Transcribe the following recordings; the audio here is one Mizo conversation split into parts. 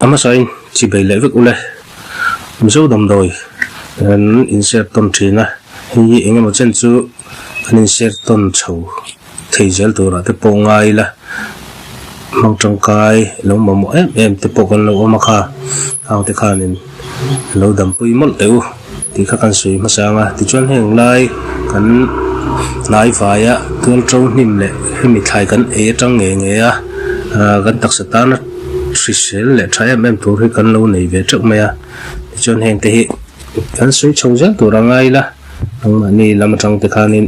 A hmasain chi bei leh vek ule. Mizo damdawi kan inser tawn thin a, hei hi eng emaw chen chu kan inser tawn chho thei zel turah te pawh ngai ila, hmang tangkai lo mamawh em em te pawh kan lo awm a kha, khang te khanin lo dampui mawlh teh u tih kha kan sawi hmasa ang a, tichuan heng lai kan hnai vaia tual to hnim leh hemi thlai kan ei atang ngei ngei a, kan taksa tana hrisel leh tha em em tur hi kan lo nei ve teuh mai a, tichuan heng te hi kan sawi chho zel tur a ngai ila. Nangmahni lam atang te khanin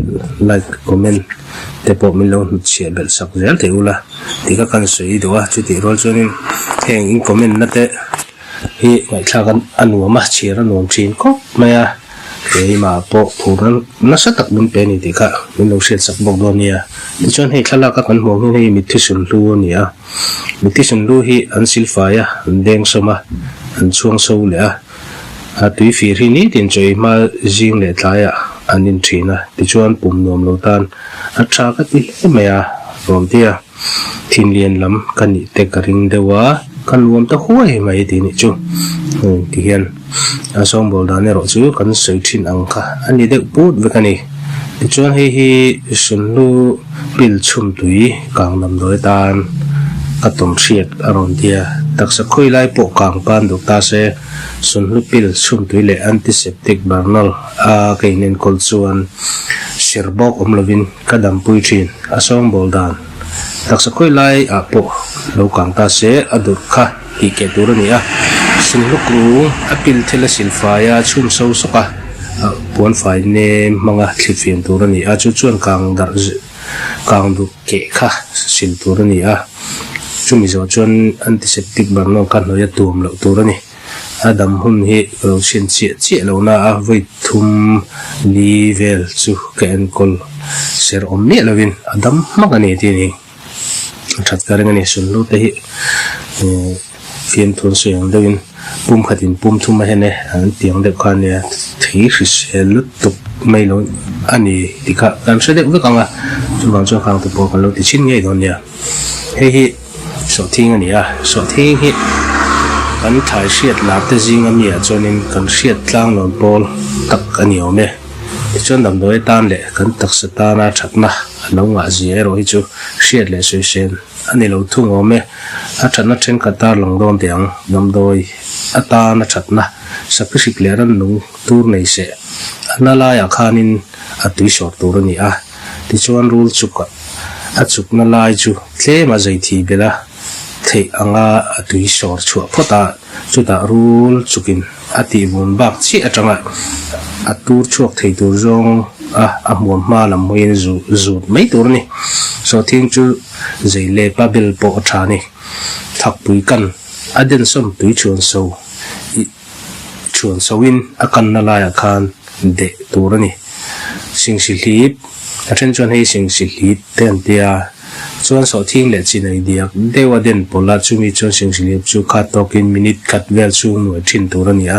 like, comment te pawh min lo hnutchhiah belh sak zel thei ula tih kha kan sawi duh a, chutih rual chuanin heng in comment na te hi ngaihthlak a nuam a, chhiar a nuam thin khawp mai a, keimah pawh phurna nasa tak min pe a ni tih kha min lo hriat sak bawk dawn nia. Tichuan hei thlalak a kan hmuh ang hian hei mitthi sunhlu a ni a, mitthi sunhlu hi an silfai a, an dengsawm a, an chhuang so leh a. A tui fir hi nitin chawi hma zing leh tlaiah an in thin a, tichuan pum nuam lo tan a tha ka ti hle mai a, rawn ti a. Thinlian lam ka nih te ka ring deuh a, ka nuam ta huai mai tih nih chu. Heng ti hian a sawngbawl dan erawh chu kan sawi thin ang kha a ni deuh put vek a ni. Tichuan hei hi Sunhlu pil chhum tui kang damdawi atan ka tawn hriat a rawn ti a, taksa khawi lai pawh kang pan duh ta se Sunhlu pil chhum tui leh antiseptic Bernol a ka inenkawl chuan ser bawk awm lovin ka dampui thin a sawngbawl dan. Taksa khawi lai ah pawh lo kang ta se a durh kha tih keh tur a ni a, Sunhlu kung a pil thil a silfai a chhum so sawk a, puanfai nem hmanga thlitfiam tur a ni a, chu chuan kang darh kang duh keh kha sil tur a ni a, chumi zawh chuan antiseptic Bernol kha hnuaia tuam loh tur a ni. A dam hun hi ka lo chhin chiah chiah lo na a, vawi thum li vel chu ka enkawl ser awm miah lovin a dam hmak a ni tih a ni. A that ka ring a ni, Sunhlu te hi fiamthu an sawi ang deuhin pum khatin pum thum a hen e an ti ang deuh kha a nia, thei hrisel lutuk mai lo a ni tih kha kan hre deuh vek ang a, chuvang chuan khang te pawh kan lo ti chhin ngei dawn nia. Hei hi sawhthing a ni a, sawhthing hi kan thlai hriat lar te zinga mi ah chuanin kan hriat tlanglawn pawl tak a ni awm e. Tichuan damdawi atan leh kan taksa tana thatna a lo ngah zia erawh hi chu hriat leh sawisel a ni lo thung awm e. A thatna thenkhat tarlang dawn teh ang, damdawi atana thatna saphihrik leh rannung tur nei seh a na laiah khanin a tui sawr tur a ni a. Tichuan rul chuk a chukna lai chu tlem a zei thih belh a, theih anga a tui sawr chhuah phawt a, chutah rul chukin a tih vun bak chiah atanga a tur chhuak thei tur zawng a a hmuam hma lam hawiin zut mai tur a ni. Sawhthing chu zei lep a bel pawh a tha a ni. Thakpui kan a densawm tui chhuan so i chhuan soin a kanna laiah khan deh tur a ni. Singsi hlip, a then chuan hei singsi hlip te an ti a, chuan sawhthing leh chinai diak deuh a den pawlh a, chumi chuan singsi hlip chu khat tawkin minute khat vel chhung nuai thin tur a ni a,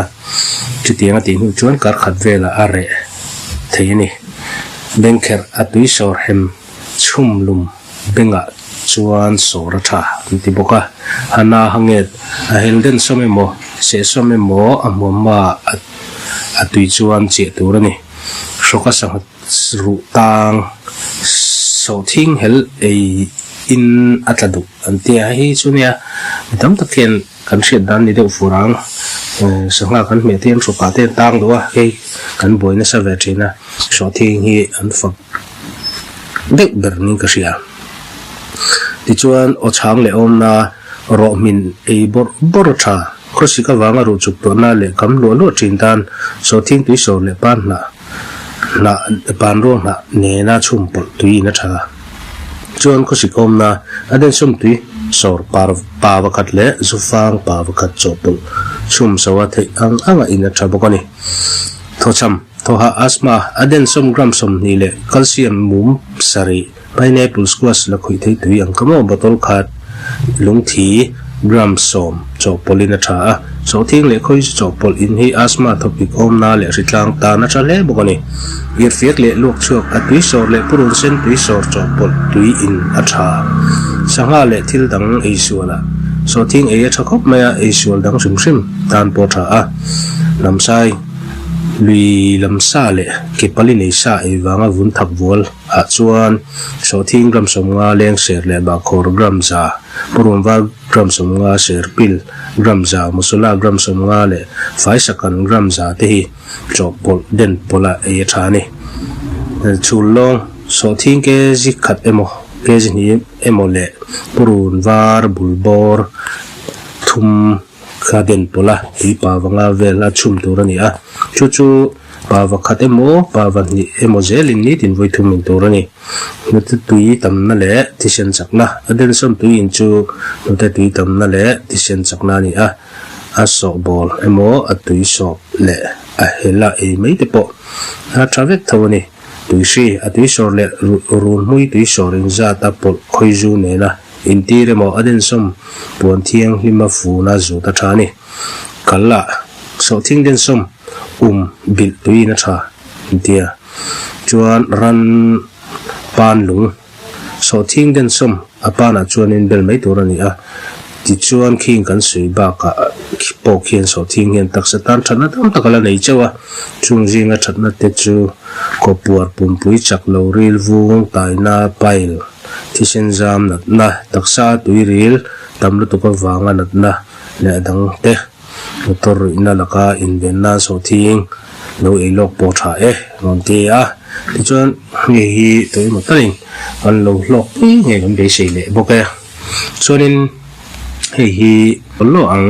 chutiang a tih hnu chuan kar khat velah a reh thei a ni. Bengkherh a tui sawr hem chhum lum. Bengah chuan sawr a tha an ti bawk a, Hana hanget a hel den sawm emaw, seh sawm emaw a hmuamma a tui chuan chiah tur a ni. Hrawka sangha ruh tang sawhthing hel ei in a tla duh an ti a, hei hi chu nia mi tam tak hian kan hriat dan ni deuh fur ang, sangha kan hmeh te hian hrawkah te an tang duh a, hei kan buai nasa ve thin a, sawhthing hi an fak deuh ber niin ka hria. Tichuan aw chhang leh awmna rawh hmin ei bawrh bawrh a tha. Khawsik avanga ruh chuk tuahna leh kam luah luah thin tan sawhthing tui sawr leh pan hnah hnah pan ruang hnah nena chhum pawlh tui in a tha. Chuan khawsik awmna a densawm tui sawr par pa pakhat leh zufang pa pakhat chawhpawlh chhum so a theih ang anga in a tha bawk a ni. Thawchham. Thawhah asthma, a densawm gram 20 leh calcium mum sarih, pineapple squash la khawih thei tui ang ka maw bottle khat lungthi gram 10 chawhpawlhin a tha a, sawhthing leh khawi chu chawhpawlh in hi asthma thawpik awmna leh hritlang tan a tha hle bawk a ni. Irhfiak leh luak chhuak a tui sawr leh purun sen tui sawr chawhpawlh tui in a tha. Sangha leh thil dang ei sualah. Sawhthing ei a tha khawp mai a, ei sual dang hrim hrim tan pawh a tha a. Lamsai, lui lam sa leh ke pali nei sa ei vanga vun thak vual ah chuan sawhthing gram 50 leng ser leh bahkhawr gram 100, purun var gram 50 ser pil gram 100, masala gram 50 leh faisakan gram 100 te hi chawhpawlh den pawlh a ei a tha a ni. Chhul lawng sawhthing kg khat emaw kg hnih emaw leh purun var bul bawr thum kha den pawlh a tui pava nga vel a chhum tur a ni a. Chu chu pava khat emaw pava hnih emaw zelin nitin vawi thum in tur a ni. Hnute tui tamna leh thisen chakna a densawm tui in chu hnute tui tamna leh thisen chakna a ni a. A sawhbawl emaw a tui sawp leh a hela ei mai te pawh a tha vek tho a ni. Tui hri, a tui sawr leh runhmui tui sawr inzat a pawlh khawizu nena intir emaw a densawm puan thianghlima funa zut a tha a ni. Kal ah sawhthing densawm um bilh tuiin a tha tia chuan ran pan lung Sawhthing densawm a panah chuanin bel mai tur a ni a, tichuan khing kan sawi bakah pawh khian sawhthing hian taksa tan thatna tam tak a la nei chauh a, chung zinga thatna te chu kawpuar pumpui chak lo ril vung taina pile thisen zam natna taksa a tui ril tam lutuk avanga natna leh a dang te. Motor ruihna laka inven nan sawhthing lo ei lawk pawh tha e rawn ti a, tichuan hei hi tawh emaw talin kan lo hlawk pui ngei kan beisei leh bawk e. Chuanin hei hi pawllo ang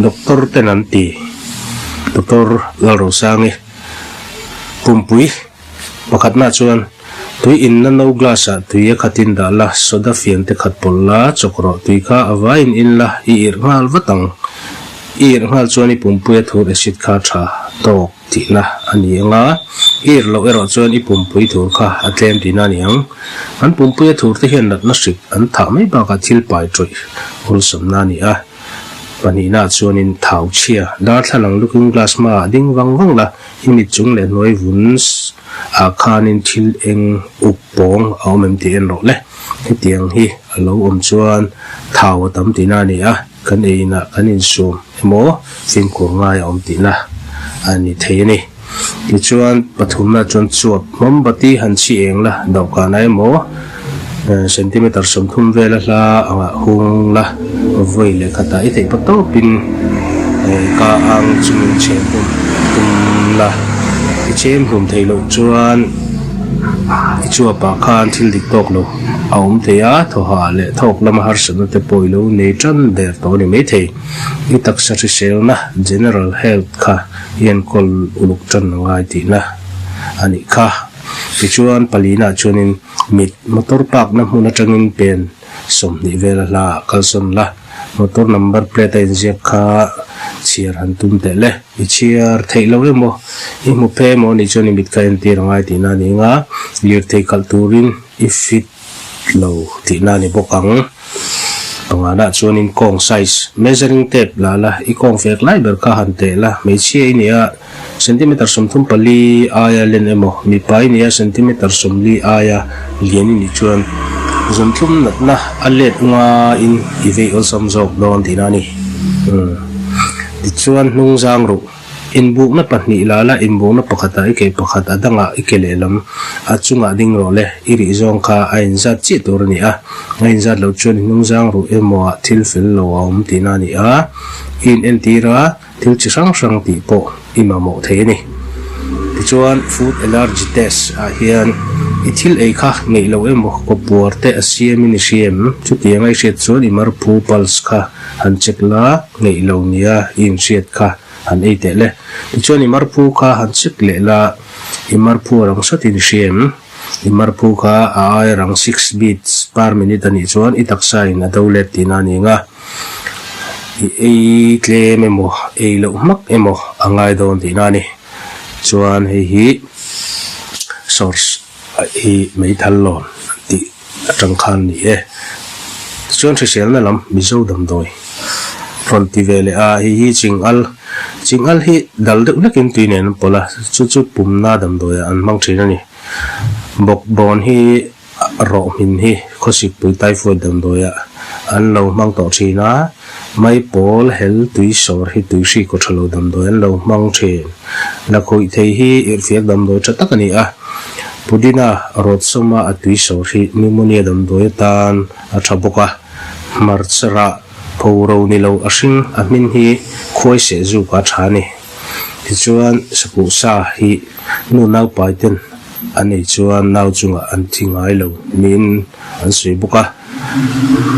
doctor ten an ti Doctor Lalrosangi Pumpui. Pakhatna chuan, Tui inna no glass ah tui a khatin dah la, soda fian te khat pawlh la, chawk rawh, tui kha a vaiin in la, i irh nghal vat ang. I irh nghal chuan i pumpui a thur acid kha tha tawk tihna a ni ang a, i irh loh erawh chuan i pumpui thur kha a tlem tihna a ni ang. An pumpui a thur te hian natna hrik an thah mai bakah thil pai tawih awlsamna a ni a. Pahnihna chuanin thau chhia darthlalang looking glass hmaah ding vang vang la, i mit chung leh hnuai vun ah khanin thil eng uk pawng a awm em tih en rawh le. Hetiang hi a lo awm chuan thau a tam tihna a ni a, kan eiinah kan insum emaw fimkhur ngai a awm tihna a ni thei a ni. Tichuan, pathumna chuan chuap mawmbati han chhi eng la, dawhkanah emaw centimeter 30 vela hla angah hung la, vawi leh khatah i theih pawh tawpin ka ang chungin chhem hlum tum la. I chhem hlum theih loh chuan i chuapah khan thil dik tawk lo a awm thei a, thawhah leh thawk lama harsatna te pawh i lo nei tan der tawh a ni maithei. I taksa hriselna, general health, kha i enkawl uluk tan a ngai tihna a nih kha. Tichuan, palina chuanin mit motor park na hmun atangin pen 20 vela hla ah kalsawn la, motor number plate a inziak kha chhiar han tum teh le. I chhiar theih lo emaw, i hmu phe emaw anih chuan i mit kha entir a ngai tihna a ni anga, lirthei khalh turin i fit lo tihna a ni bawk ang. Panganah chuanin kawng size, measuring tape la la, i kawng fek lai ber kha han teh la, hmeichhia i nia centimeter 34 aia len emaw, mipa i nia centimeter 40 aia lian i nih chuan zunthlum natna a let ngaiin i vei awlsam zawk dawn tihna a ni. Tichuan hnungzang ruh. Inbukna pahnih la la, inbukna pakhatah i ke pakhat, a dangah i ke lehlam, a chungah ding rawh le, i rih zawng kha a inzat chiah tur a ni a, a inzat loh chuan i hnungzang ruh emaw ah thil fel lo a awm tihna a ni a, i inentir a, thil chi hrang hrang tih pawh i mamawh thei a ni. Tichuan, food allergy test ah hian i thil ei kha ngeih loh emaw kawpuar te a siamin i hria em? Chutianga i hriat chuan i marphu pulse kha han check la, ngeih lo nia i inhriat kha han ei teh le. Tichuan i marphu kha han check leh la, i marphu a rang satin i hria em? I marphu kha a aia rang six beats per minute a nih chuan i taksa in a do let tihna a ni ang a, i ei tlem emaw ei loh hmak emaw a ngai dawn tihna a ni. Chuan hei hi source. Hi meithal lawn an tih atang khan ni e. Tichuan hriselna lam Mizo damdawi rawn ti ve leh a, hei hi Chingal, Chingal hi dal deuh hlekin tui nen an pawlh a, chu chu pumna damdawiah an hmang thin a ni. Bawkbawn hi rawh hmin hi khawsikpui typhoid damdawiah an lo hmang tawh thin a. Maipawl hel tui sawr hi tui hri kaw tha lo damdawi an lo hmang thin. Lakhuih thei hi irhfiak damdawi tha tak a ni a. Pudina rawt sawma a tui sawr hi pneumonia damdawi atan a tha bawk a. Hmarcha rah pho ro ni lo a hring a hmin hi khuai seh zuk a tha a ni. Tichuan sakuh sa hi nu naupai ten an ei chuan nau chungah an thi ngai lo niin an sawi bawk a.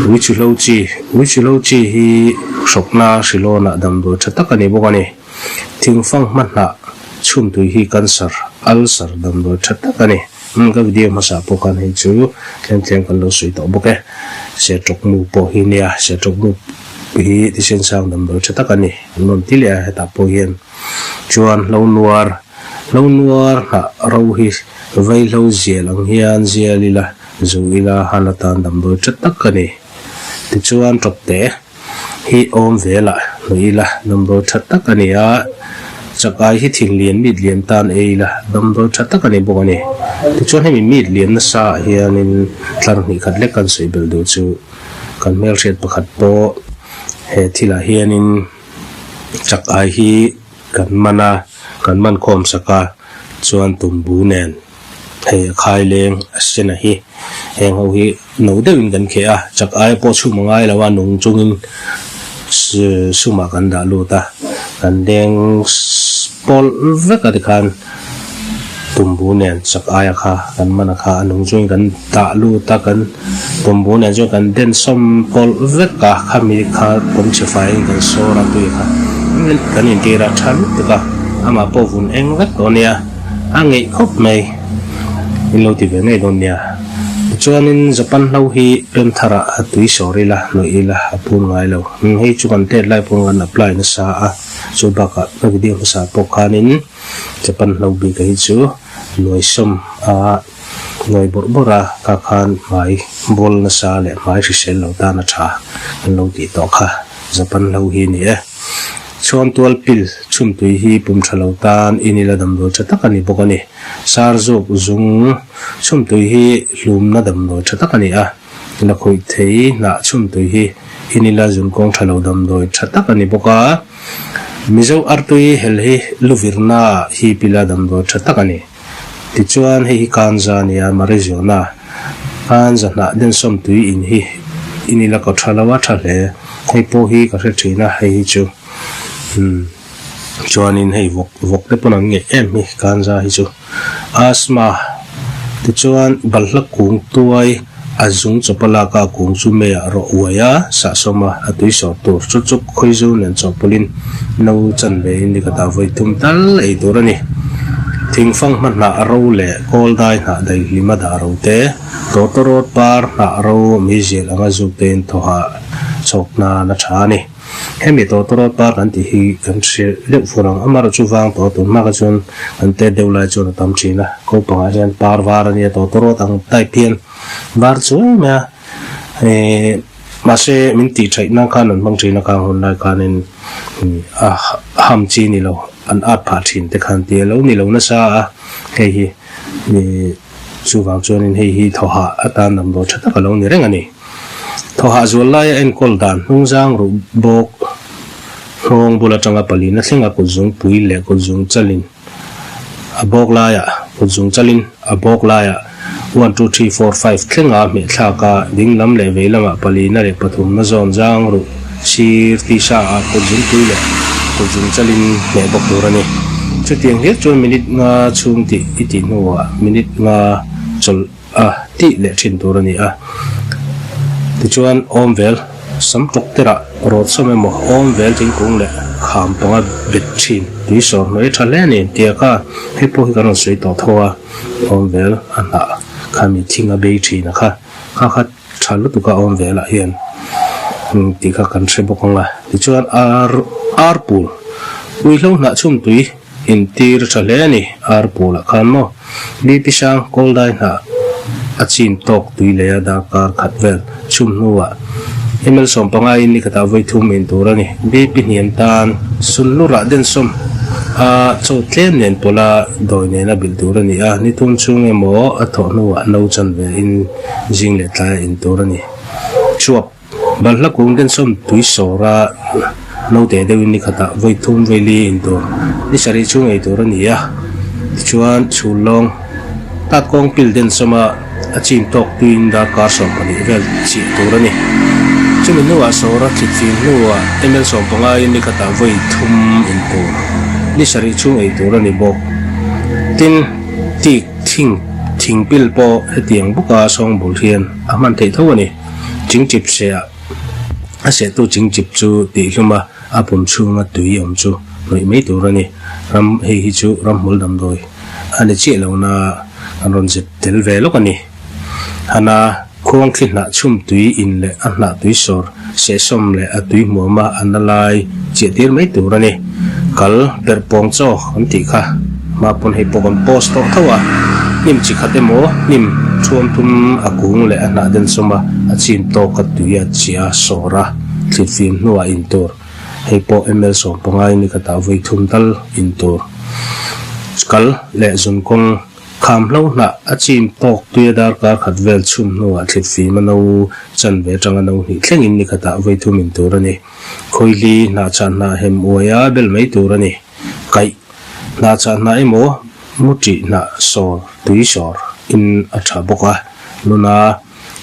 Uichuhlo chi, Uichuhlo chi hi hrawkna hrilawnah damdawi tha tak a ni bawk a ni. Thingfang hma hnah chhumtui hi cancer, ulcer damdawi tha tak a ni. Umm ka video hmasa pawh khan hei chu tlem tlem kan lo sawi tawh bawk e. Sertawk mu pawh hi nia, sertawk mu hi thisen sang damdawi tha tak a ni. An rawn ti leh a hetah pawh hian chuan hlo nuar, hlo nuar hnah ro hi vaihlo zial ang hian zial ila zu ila han atan damdawi tha tak a ni. Tichuan tawp teh. Hi awm vel ah hnawih ila damdawi tha tak a ni a, chakai hi thin lian mit lian tan ei ila damdawi tha tak a ni bawk a ni. Tichuan hemi mit lian nasa ah hianin tlar hnih khat lek kan sawi belh duh chu kan hmelhriat pakhat pawh he thil ah hianin chakai hi kan man a, kan man khawm sak a chuan tumbu nen. Hei a khai leng a sena hi heng ho hi no deuhin kan kheh a, chak aia pawh chhum a ngai lo a, nung chungin sumah kan dah lut a, kan leng pawlh vek a tikhan tumbu nen chak aia kha kan man a kha a nung chungin kan dah lut a, kan tumbu nen chuan kan den sawm pawlh vek a, khami kha pawm chhe faiin kan sawr a tui kha kan intir a tha lutuk a, amah pawh vun eng vek tawh a nia. A ngeih khawp mai in lo ti ve ngei dawn nia. Tichuanin Japan hlo hi pem tharah a tui sawr ila, hnawih ila a phur ngai lo. Hei chu kan tet lai pawn kan apply nasa a, chu bakah ka video hmasa pawh khanin Japan hlo bik a hi chu nuaisawm a nuai bawrh bawrh a, kha khan hmai bawl nasa leh hmai hrisel lo tan a tha kan lo tih tawh kha Japan hlo hi a ni e. Chhuantual pil chhumtui hi pum tha lo tan in ila damdawi tha tak a ni bawk a ni. Sar zawk zung chhumtui hi hlumna damdawi tha tak a ni a, lakhuih thei hnah chhumtui hi in ila zunkawng tha lo damdawi tha tak a ni bawk a. Mizo artui hel hi luvirna hi pila damdawi tha tak a ni. Tichuan hei hi kanza a ni a, marijuana kanza hnah densawm tui in hi in ila kaw tha lo a tha hle. Hei pawh hi ka hre thin a, hei hi chu umm chuanin hei vawk vawk te pawn an ngeih em hi kanza hi chu. Asthma tichuan balhla kung tuai a zung chawpa lak a kung chu meiah rawh uai a, sahsawm a, a tui sawr tur chu chu khawizu nen chawhpawlhin no chan ve in nikhatah vawi thum tal ei tur a ni. Thingfang hma hnah ro leh kawl dai hnah daihlim a dah ro te, tawtawrawt par hnah ro meizial anga zuk tein thawhah chhawk nan a tha a ni. Hemi tawtawrawt par kan tih hi kan hre deuh fur ang, amaherawh chu vang tawh a tun hma kha chuan kan tet deuh lai chuan a tam thin a, ko pangah hian par var a nia tawtawrawt ang type hian var chuai mai a, eh mahse min tih theih nan khan an hmang thin a khang hun lai khanin a ham chi ni lo an at phah thin te khan tia lo ni lo nasa a hei hi ih chuvang chuanin hei hi thawhah atan damdawi tha tak a lo ni reng a ni. Thawhah zual laia enkawl dan hnungzang ruh bawk nghawng bul atanga palina thlenga kutzungpui leh kutzung chalin A bawk laiah kut zung chalin a bawk laiah one two three four five thlenga hmeh thlak a, ding lam leh vei lamah palina leh pathumna zawn zang ruh sir tisa ah kut zungpui leh kut zung chalin hmeh bawk tur a ni. Chutiang hlir chuan minute nga chhung tih i tih hnuah minute nga chawlh a tih leh thin tur a ni a. Tichuan awm vel sam tawk terah rawt sawm emaw awm vel thingkung leh kham panga bet thin tui sawr hnuai tha hle a ni tia kha hei pawh hi kan rawn sawi tawh tho a, awm vel a hnah khami thing a bei thin a kha kha kha tha lutuk a awm velah hian tih kha kan hre bawk ang a. Tichuan ar ar pul uihlo hnah chhum tui. Intir tha hle a ni, ar pawlah khan maw BP hrang Kawldai hnah a chin tawk tui lei a darkar khat vel chhum hnuah ml 15 in nikhatah vawi thum in tur a ni. BP hniam tan Sunlurah densawm a chaw tlem nen pawla dawi nena bilh tur a ni a, ni thum chhung emaw a thawh hnuah no chan ve in zing leh tlai a in tur a ni. Chuap. Balhla kung densawm tui sawra naute deuhin ni khatah vawi thum vawi li in tur ni sarih chhung ei tur a ni a. Tichuan chhul lawng tat kawng pil densawma a chin tawk tuiin darkar 12 vel chiah tur a ni. Chumi hnuah sawra thlit fim hnuah ml 15 in ni khatah vawi thum in tur ni sarih chhung ei tur a ni bawk. Tin, tik thing thing pil pawh hetiang bawka sawngbul hian a hman theih tho a ni. Chingchip sehah a sehtu chingchip chu tihhlum a, a pum chhunga tui awm chu hnawih mai tur a ni. Ram hei hi chu ramhmul damdawi a ni chiah lo na an rawn zep tel ve lawk a ni. Hana khuang thli hnah chhum tui in leh a hnah tui sawr sehsawm leh a tui hmuama a na lai chiah tir mai tur a ni. Kal perh pawng chaw kan tih kha hma pawn hei pawh kan post tawh tho a, hnim chi khat emaw hnim thuam thum a kung leh a hnah den sawm a, a chin tawk a tui a chia sawr a, thlit fim hnuah in tur. Hei pawh ml 15 in ni ka tah vawi thum tal in tur. Kal leh zun kawng kham hlo hnah a chin tawk tuia darkar khat vel chhum hnuah thlit fim a no chan ve atanga no hnih thlengin ni khatah vawi thum in tur a ni. Khawihli hnah chah hnah hem uai a bel mai tur a ni. Kaih hnah chah hnah emaw mu tih hnah sawr tui sawr in a tha bawk a. Luna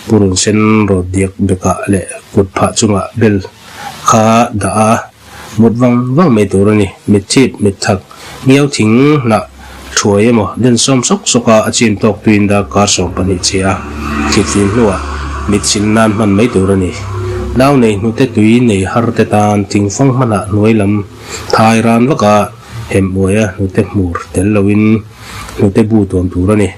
purun sen rawt diak bekah leh kut phah chungah bel kha dah a mut vang vang mai tur a ni. Mitthip, mitthak, ngiau thing hnah thuai emaw den sawm sawk sawk a, a chin tawk tuin darkar 12 che a, thitfim hnuah mit sil nan hman mai tur a ni. Nau nei hnute tui nei har te tan thingfang hmanah hnuai lam thai ran vaka hem uai a hnute hmur tel loin Hnute bu tuam tur a ni.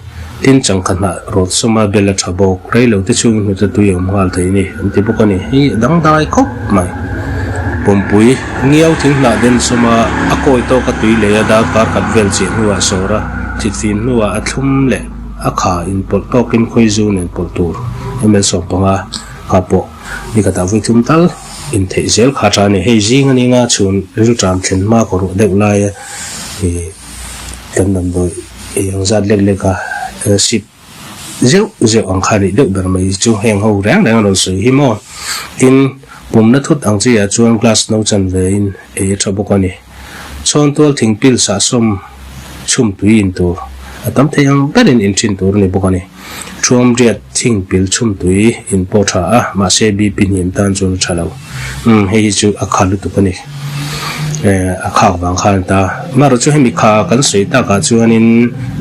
Tin, changkha hnah rawt sawma bel a tha bawk. Rei lo te chhungin hnute tui a awm nghal thei a ni, an ti bawk a ni. Hei a dangdai khawp mai. Pumpui, ngiau thing hnah den sawma a kawi tawka tui lei a darkar khat vel chiah hnuah sawr a, thitfim hnuah a thlum leh a kha inpawlh tawkin khawizu nen pawlh tur ml 15 kha pawh ni khatah vawi thum tal intheih zel kha a tha a ni. Hei zing a ninga chhun rilṭam thlen hma kaw ruah deuh laia ih. Kan damdawi ei ang zat lek lek a, sip zeuh zeuh ang kha nih deuh ber mai chu heng ho reng reng a rawn sawi hi maw. Tin, pumna thut ang chi ah chuan glass no chan ve in ei a tha bawk a ni. Chhawn tual thing pil sahsawm chhum tui in tur a tam thei ang berin in thin tur a ni bawk a ni. Thuam riat thing pil chhum tui in pawh tha a, mahse BP hniam tan chuan a tha lo. Umm hei hi chu a kha lutuk a ni. Eh a khak vang khan ta. Amaherawh chu hemi kha kan sawi takah chuanin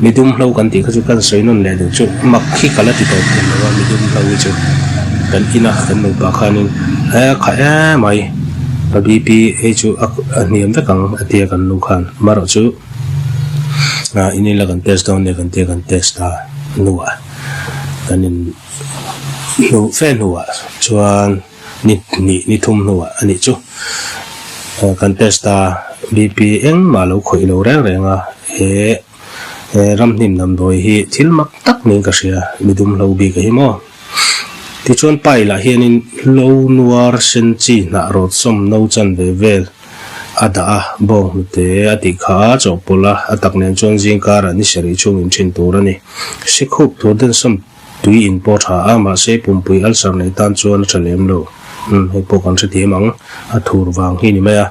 midum hlo kan tih kha chu kan sawi nawn leh duh chu mak hi ka la ti tawp thei lo a midum hlo hi chu kan ina kan nupa khanin he kha emai ka BP hei chu a hniam vek ang a tia kan nu khan. Amaherawh chu. Ah in ila kan test dawn nia kan tia kan test a hnuah kan in hnuh fe hnuah chuan ni hnih ni thum hnuah a nih chu kan test a bp engmah lo khawih lo reng reng a he ramhnim damdawi hi thil mak tak niin ka hria midum hlo bik a hi maw tichuan pile ah hianin hlo nuar sen chi hnah rawt sawm no chan ve vel. A dah a, bawng hnute a tih kha a chawhpawlh a, a tak nen chuan zing karah ni sarih chhung in thin tur a ni. Sikhup tur densawm tui in pawh tha a, mahse pumpui ulcer nei tan chuan a tha lem lo. Umm, hei pawh kan hrethiam ang, a thur vang hi ni mai a.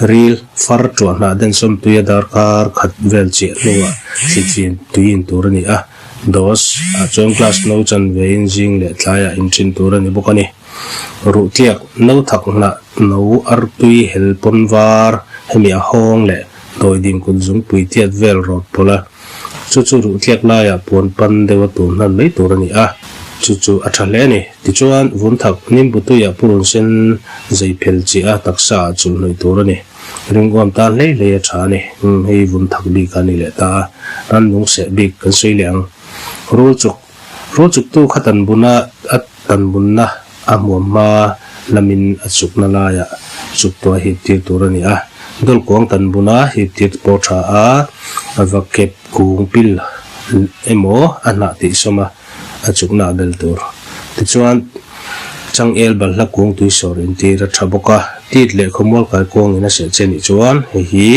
Ril, far tuah hnah densawm tui a darkar khat vel chiah hnuah thlichhin tui in tur a ni a, dose ah chuan glass no chanve in zing leh tlaiah in thin tur a ni bawk a ni. Ruh tliak, no thak hnah, no artui hel pawn var, hemi a hawng leh dawidin kut zungpui tiat vel rawt pawlh a. Chu chu ruh tliak laiah puan pan deuh a tun hnan mai tur a ni a, chu chu a tha hle a ni. Tichuan, vun thak, nimbu tuiah purun sen zei phel chiah a taksa ah chulh hnawih tur a ni. Ringuam tan hlei hlei a tha a ni. Umm, hei vun thak bik a ni leh ta a, rannung seh bik kan sawi leh ang. Rul chuk. Rul chuktu kha tan buna a tan bunna a hmuam hma lamin a chukna laiah chuktuah hip tir tur a ni a. Dawlkuang tan buna hip tir pawh tha a, a va kep kung pil emaw a hnah tih sawm a, a chukna a bel tur. Tichuan, changel balhla kung tui sawr intir a tha bawk a, tit leh khawmual kaikuangin a seh che nih chuan hei hi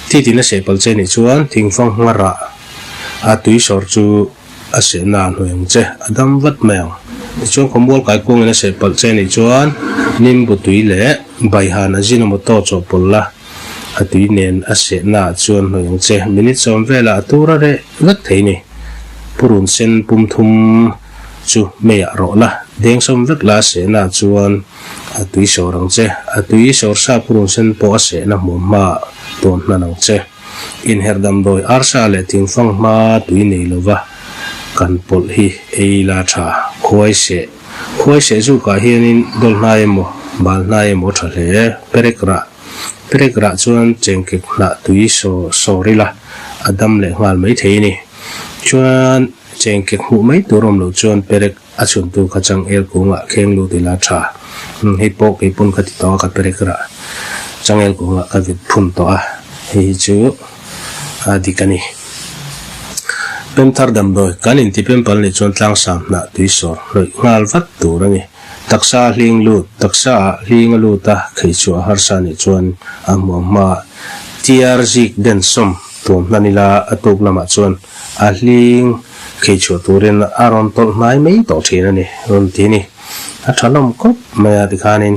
titin a seh palh che nih chuan thingfang hmarah a tui sawr chu A sehna a hnuai ang che, a dam vat mai ang. Tichuan khawmual kaikuangin a seh palh che anih chuan nimbu tui leh baihan ajinomoto chawhpawlh la a tui nen a sehna ah chuan hnawih ang che. Minute sawm velah a tur a reh vek thei ni. Purun sen pum thum chu meiah rawh la, dengsawm vek la a sehna ah chuan a tui sawr ang che. A tui sawr sa purun sen pawh a sehna hmuam hmaah tawn hnan ang che. Inherh damdawi arsa leh thingfang hma tui nei lova kan pawlh hi ei la tha. Khuai seh Khuai seh zukah hianin dawl hnai emaw bal hnai emaw tha hle. Perek rah Perek rah chuan chengkek hnah tui saw sawr ila a dam leh nghal mai thei a ni. Chuan chengkek hmuh mai tur awm loh chuan perek a chhuntu kha changel kungah kheng lut ila tha. Hei pawh kei pawn ka ti tawh a ka perek rah changel kungah ka vit phun tawh a, hei hi chu a dik a ni. Pemthar damdawi kan inti pempal nih chuan tlangsam hnah tui sawr hnawih nghal vat tur a ni. Taksa a hling lut, taksa ah hling a lut a, khei chhuah a harsa nih chuan a hmuam hma tiar zik den sawm tuam hnan ila a tuk lamah chuan a hling khei chhuah turin a rawn tawlh hnai mai tawh thin a ni, rawn ti a ni. A tha hlawm khawp mai a tikhanin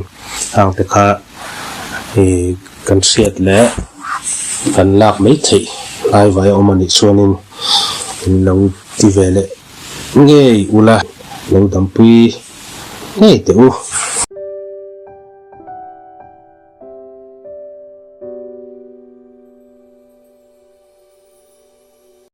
hang te kha ih kan hriat leh kan lak mai theih hnai vai a awm a nih chuanin in lo ti ve leh ngei ula lo dampui ngei teh u.